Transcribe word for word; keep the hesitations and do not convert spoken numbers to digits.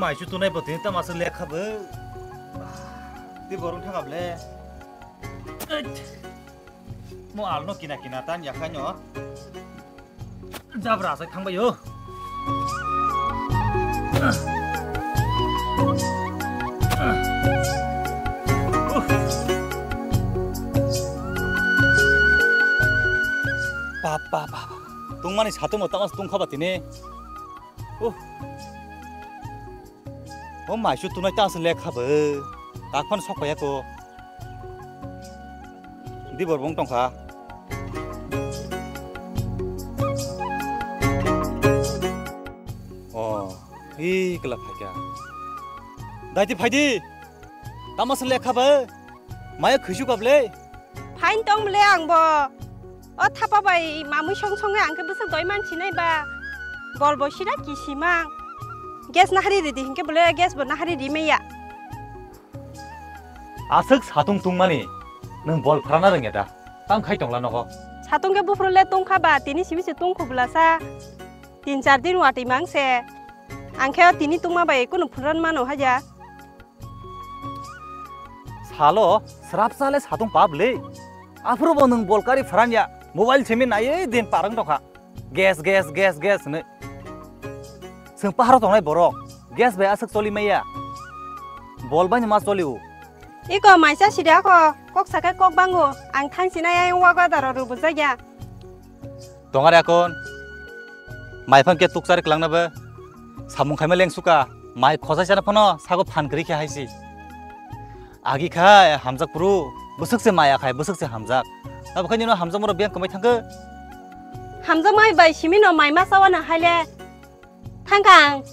Aisu tunai bo tini tama se lekha bo. Ti borong thangap le. Mo alno kina kina tan yakhai no. Jabra sai thangbai yo. Bap, bap, bap. Tungmani satung mo tama se tungkha ba tini. Uh. O maisu tunai ta se lekha bo. Takphano sok paiya ko. Di bor bong tongkha. O, hi kla phaikha. Dai di phaidi. Tama se lekha bo. Maya khuisu kable. Phain tong bole ang bo. O thapa bai mamui song song ang ke bwswk doi man sinai ba. Bol bo sira kisimang. Gas na hari ridi hinkhe bole gas bo na hari ri maya. Aswk satung tungmani nwng bol phrana rwngya da? Tang khai tongla nogo. Satung ke buphuru le tungkha ba tini simi se tungkhu bwlasa. Tin char din watwi mang se. Ang khe o tini tungma bai kunu phunran mano haja. Salo, srap sale satung pap le. Aphuru bo nwng bol kari phranya, mobile simi naiwi din parang tokha. Gas, gas, gas, gas hwnwi. Chwng paharo tongnai borok, gas bai aswk choli maya. Bol bai ma choli o. Iko maisa sida ko, kok sakai kok bango, ang thang sinai ayang wago daro rubujakya. Tongare akon, mai phang ke tukchari klangna be, samung khaima leng suka, mai khojai sana phano sago phan kri khe haisi. Agi kha hamjak puru, bwswk se maya khai, bwswk se hamjak. Abo khai nino hamjak moro biyang kwmai thangkhe. Hamjak mai bai simi no mai ma sawa na haile. Thangkang.